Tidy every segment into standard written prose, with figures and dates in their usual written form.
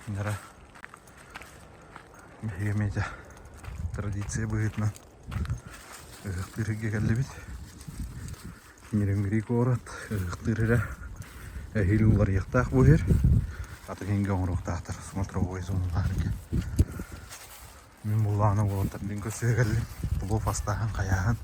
Нара биһиги эмиэ традиция быһыытынан ыһыахтыыр кэллибит. Нерюнгри куорат ыһыахтыыр эрэ эһиил уларыйыахтаах бу иһэр. Атын иһингэ оҥоруохтаахтар смотровой зоналарга. Мин буллаҕына уолаттарбын көрсүө кэллим. Плов астааһын хайааһын.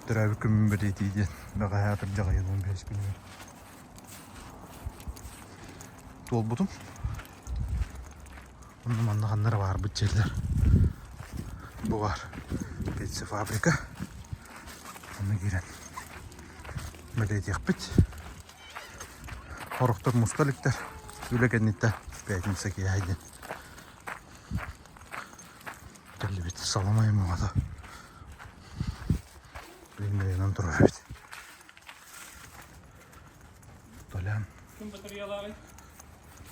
Төрөөбүт күммүн бэлиэтии диэн бэҕэһээ атырдьах ыйын 15 күнүгэр туолбутум. Онно манна ханна эрэ баарбыт дьиэлэр. Бу баар пиццефабрика. Онно киирэн бэлиэтиэхпит. Сорохтор муста иликтэр. Үлэ кэнниттэн пятница киэһэ диэн кэллибит. Саламай муода. Билин турар эбит. Толян. Ким батареялааҕый?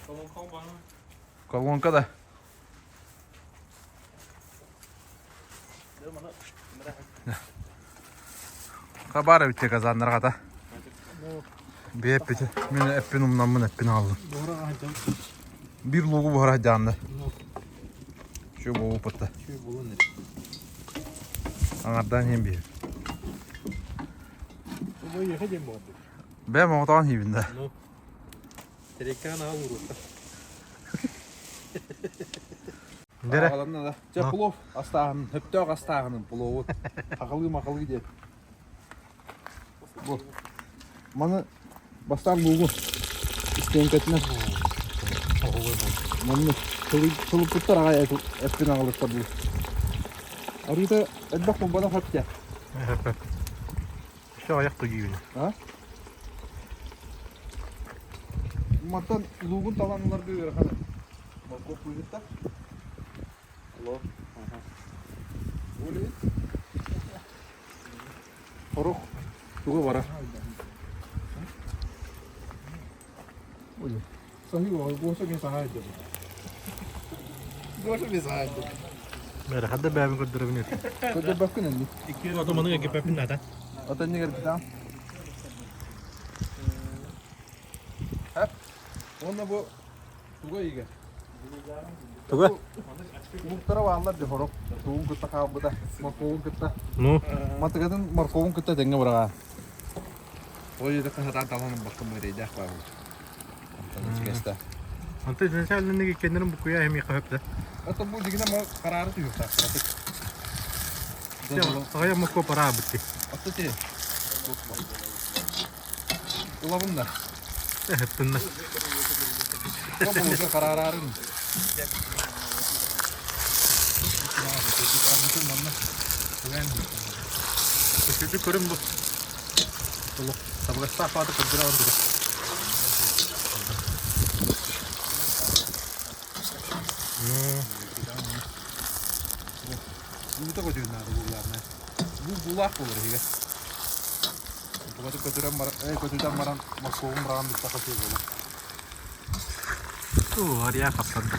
Колонка баҕана. Колонка да. Хабар эбит казаннар хата. Бие эппити. Мин эппин умнаммын эппин ааллым. Бир лугу буһара дьаанна. Şu болу пытта. Аңардан иһин биир. Бэм оҕотоон иһибин да. Тереккаан аҕал уруохха. Дэрэ. Аҕаланна да. Чэ, плов астааһын, хөптөөх астааһынын плову. Хахалыы-махалыы диэн. Бу. Маны бастаан луугу истиэҥкэтинэн манны сылыппыттар аҕай эппин аҕалыттар дуу. Арыыта элбэх буолбатах хөптө. Все аяқ тугиибин. А? Мантан луугун талан ыларга ыарахан. Моркуоп быыһытта. Алло. Ол Хорух туга бара. Ой. Саһы гоша мен саһа эдде. Гоша мен саһа эдде. Бәрі хадда бәбін көрдөрөбүн Көрдөрбөккүн энни. Икки отоманы кеппеппин наада. Ата эмне кэрбитаам? Хэп. Уонна бу туга игэ? Туга? Улуктара бааллар де хорок. Тугун кытта хаалбыта. Морковун кытта. Ну? Матыгатын морковун кытта тэҥҥэ быраҕаа. Ол жерде хатаан таланын баккын мыырайдаах баабын. Антон Онто изначально кеннерин букуя эми хөп да. Это бу дигинэ мо караары түһүөхтаах. Аҕыйах мокко пора бытты. Атты ти. Ылабын да. Эһэттинна. Бу уже караарарын. Көчүтү көрүм бу. Олох табыгастаах бааты көрдөрө ордуга. Уута көтүөн наада буоллаҕына. Бу булаах буолар иһигэр. Тугаты көтүрэн баран, э, көтүтэн баран моркуобун быраҕан бүттэххэ үчүгэй буолар. Оо, арыйа хаптарда.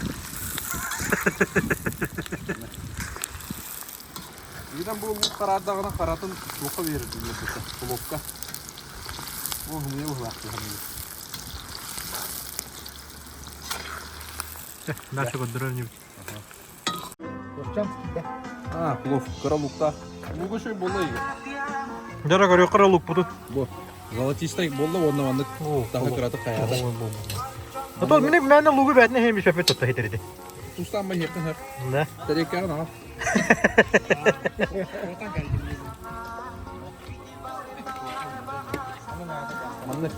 Игинэн бу луук хараардаҕына харатын туохха биэрэр дииллэр пловка. Ол хымыйа быһылаах дии Дальше көрдөрөр инибит. А, плов, кыра луктаах. Луга шөй буолла иге. Дьара көрүөх кыра лукпутун. Бу золотистай буолла уонна маннык таһы кыратык хайаата. Ото мин мээнэ лугу бээтинэ хеми сөпөт тотто хитериди. Тустаан байыаххын хэр. Да. Тэриэккэҕин аҕал. Маннык.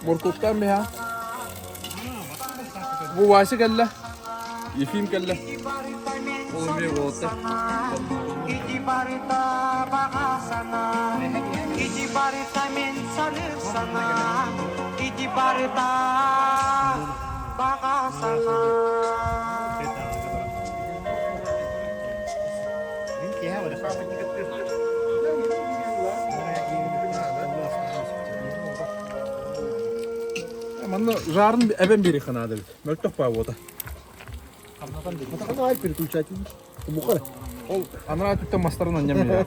Моркуоптаан биһа. Бу Вася кэллэ. Ефим кэллэ. Ол эмиэ уолаттар. Манна жарын эбэн биэриэххэ наада эбит. Мөлтөх баа буота. Ай переключатель. Бухар. Ол анараа өттүттэн мастарын анньам миэхэ.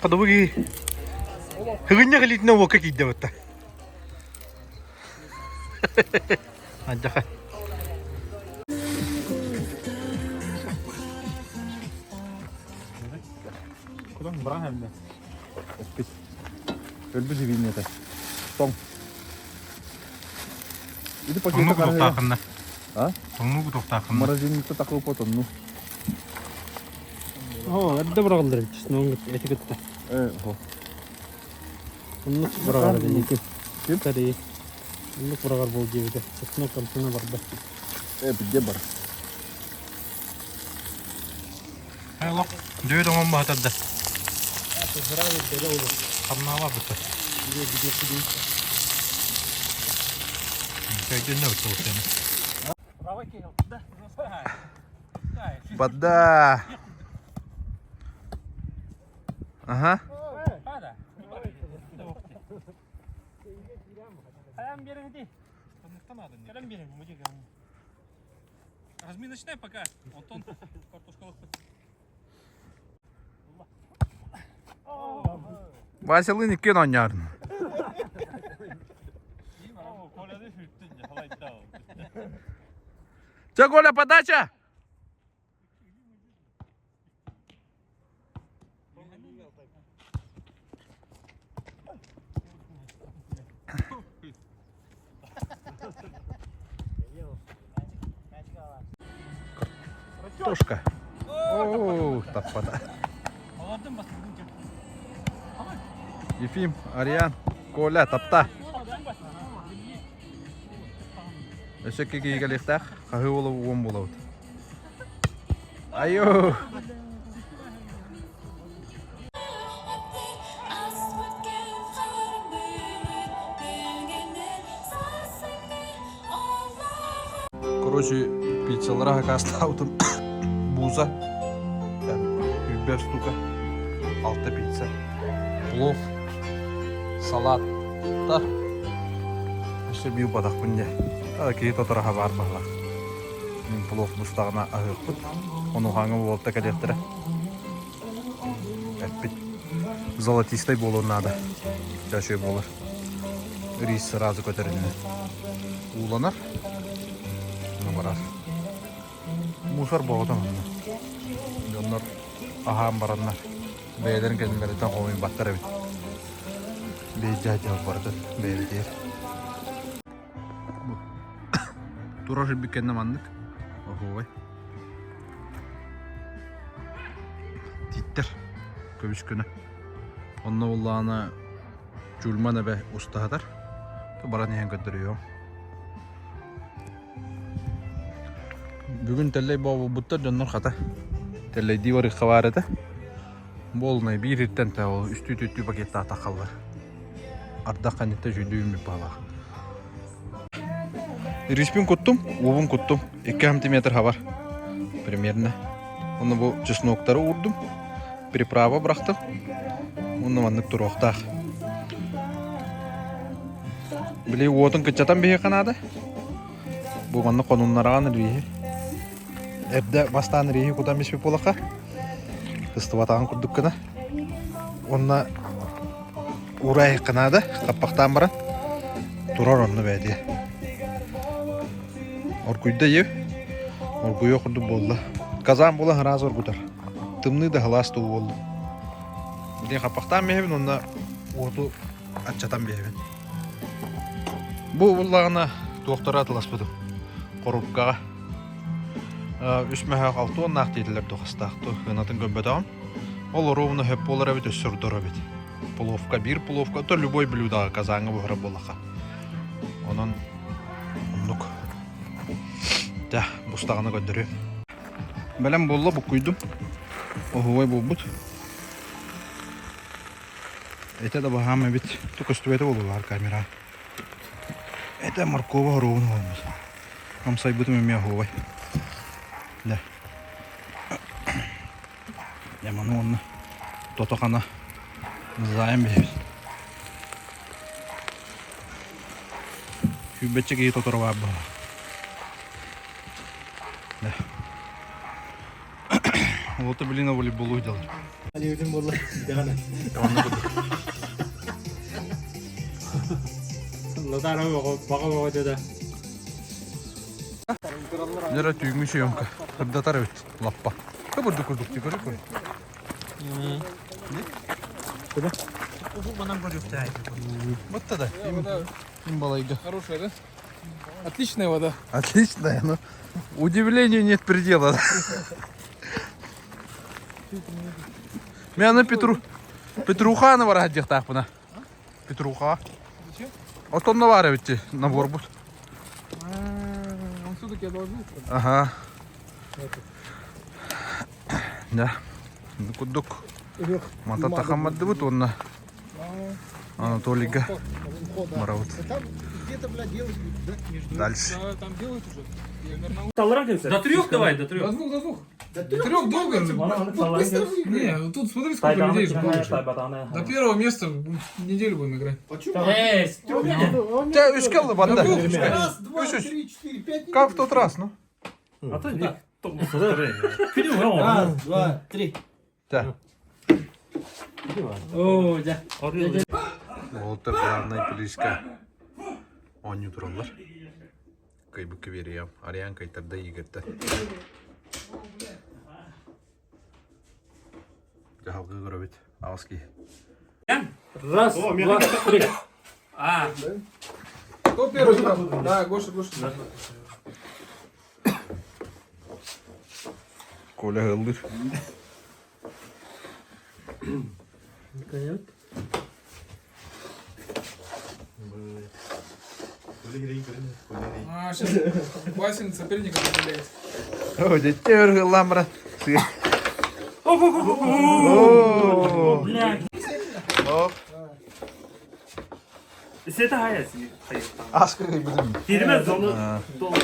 Кадыбы Хыгынньах илиитинэн уокка киирдэ бытта. Адьаха. Кудан быраах эмне. Эппит. Өлбүт сибиинньэтэ. Тоҥ. Ити пакета Тоҥнуу караһыга. кутуктаахынна. А? Тоҥнуу кутуктаахынна. Морозильникта такыл потонну. Оо, эрдэ быраҕыллар эбит, чесногун эти кытта. Э, хо. Оннук быраҕар эбит. Ким? Корея. Оннук быраҕар буол диэбитэ. Чеснок амтана барда. Э, бидде бар. Олох дүөт оҥон баһатарда. Хамнаала бытта. Өйдөннө бытта бутта. Бадда. Ага. Разминочная пока. Антон картошкалых. Василын иккен оонньоорун. Чэ, Коля, подача! Картошка. О, таппата. Ефим, Ариан, Коля, тапта. Өссө киһи кэлиэхтээх, хаһыы уола уон буолабыт. Айуу! Короче, пиццалара хакастаабытым бууза, 105 штука, алта пицца, плов, салат, да. Өссө биир бадахпын дьэ. Киһи тотораха баар баһылаах. Мин плов бустаҕына аһыахпыт. Онуһааҥҥа буолта кэлиэхтэрэ. Эппит золотистай буолуон наада. Чачуй буолар. Рис сразу көтөрүннэ. Ууланар. Барар. Мусор боҕото манна. Дьоннор аһаан бараннар. Бэйэлэрин кэннилэриттэн хомуйбаттар эбит. Бэйдьэ барытын бэйэбитигэр. Турар сирбит кэннэ маннык. Оһуобай. Тииттэр көбүс көнө. Онно буллаҕына Чульман эбэ устаһатар. Баран иһэн көрдөрүөҕүм. Бүгүн тэллэй буолбуттар дьоннор хата. Тэллэйдии барыахха баар этэ. Буолунай биир иртэн та ол үстүү-түттүү пакеттаах таххаллар. Ардах ханньытта үчүйдүү үүммүт баалаах. Риспин куттум, уубун куттум. 2 сантиметр хабар. Примерно. Онно бу чесноктары уурдум. Приправа бырахтым. Онно маннык туруохтаах. Били уотун кыччатан биһиэхэ наада. Бу маннык хонуннараҕан рииһи. Эрдэ бастаан рииһи кутан биспит буолахха. Ыстыбатаҕын курдук гына. Уонна уурайыахха наада, хаппахтаан баран. Турар онно бэйэтигэр. Оргуйда ийэ. Оргуйуох курдук буолла. Казан буолан ыраас оргутар. Тымныы да сылаас да буолла. Билигин хаппахтаан биэрэбин уонна уоту аччатан биэрэбин. Бу буллаҕына туохтары атыласпытым. Хоруопкаҕа. Үс мөһөөх алта уоннаах диэтилэр дуо хастаах дуо ыанатын көрбөтөҕүм. Ол оруобуна сөп буолар эбит өссө ордор эбит. Пловка биир пловка то любой блюдаҕа казаҥҥа буһарар буоллахха. Онон оннук. Дьэ, бустаҕына көрдөрүөм. Бэлэм буолла буккуйдум. Оһуобай буолбут. Этэ да баһаам эбит. Ту көстүбэтэ буолулар камера. Этэ моркуоба хоруобун оһолбут. Амсайбытым эмиэ оһуобай. Да. Яманы уонна тото-хана заайан биһэбит. Сүүрбэччэ киһи тоторо баар буолла. Да. Вот, блин, волейболу делать. Диэбитим буолла. Дэҕэнэ. Онно курдук. Латара баҕа баҕа дьада. Нера түүҥҥү съемка. Сырдатар эбит лаппа. Кыбырды курдук ти көрү көрү. Бытта да. Им балайга. Хорошая, да? Отличная вода. Отличная, но удивлению нет предела. Мен аны Петру Петруханы бар диэхтаахпына. Петруха. Зачем? Отонно баар эбит наборбут. Он все-таки одолжил. Ага. Да. Курдук. Мата тахаммадыбыт уонна Анатолийга барабыт. Там где-то, бля, делают, да, между... Дальше. Да, там делают уже. Я, наверное, До трех давай, до До трех. двух, до двух. Да До трех долго. Быстро Не, ну тут смотри, сколько людей же было уже. До первого места неделю будем играть. Почему? Эй, с трех. Те үскә алды банда. До двух. Үскә. Раз, два, Үс, үс. три, четыре, пять. Как в тот раз, ну? А то не. Раз, два, три. Те. О, да. Уолаттар главнай плиска оонньуу тураллар. Кыйбыкка биэриэм. Ариан кыйтарда Игорьтан. Дьаһалга көрөбүт. Аҕыс киһи. Раз, два, три. А, Кто первый брал? Да, Гоша, Гоша. Коля ыллыыр. А, сейчас Васин соперника определяет. О, деттер ыллаан баран. О, блядь. Оп. Сета hayasını. Аска кыйбытым. Girmez dolu. Dolu.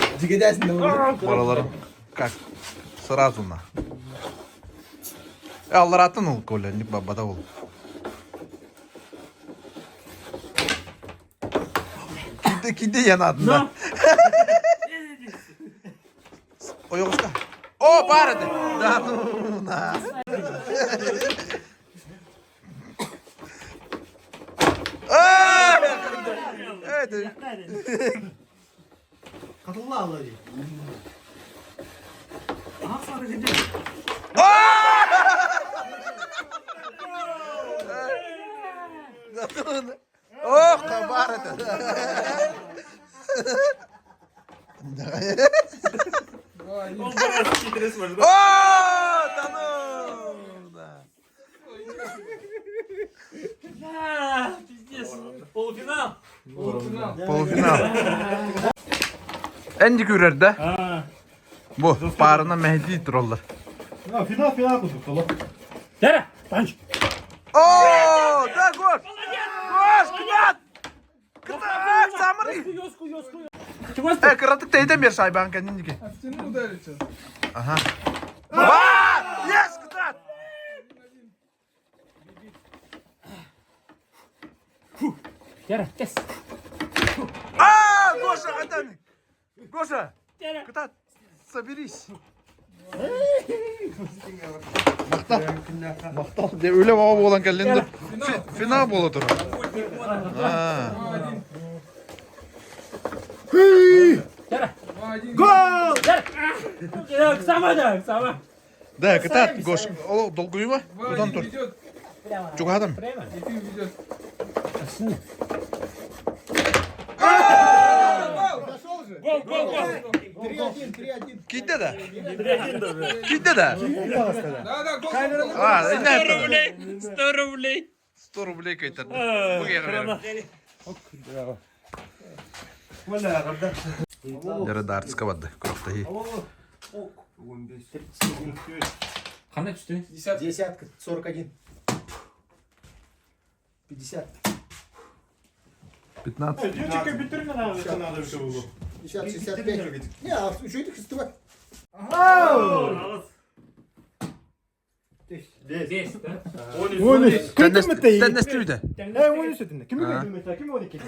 Бараларым как сразу на. Алларатын ол Коля, не бабада ол. Киде киде янадында. Ойоғыста. О, бар еді. Да ну на. А! Это Катылла алла дии. Ох, бар это. Он зараз хитрец var. О, да ну! Да. Бля, пиздец. Полуфинал. Полуфинал. Полуфинал. Энди көрөр да? Бу парына Мehdi тураллар. Финал, финал курдук. Дара, панч. О, да, Гош! Гош, кытаат! Кытаат, самырый! Э, кыратык тэйден бер шайбан кэнники. От стены ударит сейчас. Ага. Ба! Yes, кытаат! Дара, кес. А, Гоша, кытаат! Гоша, кытаат, соберись. Махтал. Махтал. Де өлө баба болан кэллин Финал бола турар. А. 2-1. Гол! Сама да, сама. Да, кытаат, Гош. Ол долгуйма? Удан 2-1 тур. ведет. Чугадам. Ефим ведет. Дошел же. Гол, гол, гол. 3-1, 3-1. Кийдэ да? Кийдэ да? Да, да, гол, гол, гол. А, 100 рублей. 100 рублей. 100 рублей кайтарды. Дәрі дартска барды, күрөктөһи. Қандай түсті? Десятка. Десятка, 41. 50. 15. 50, 65. Не, а еще этих истывать. Бес, да? Тәннәсті бүйді. Э, 13 өтінде. Кім 12? Кім 12?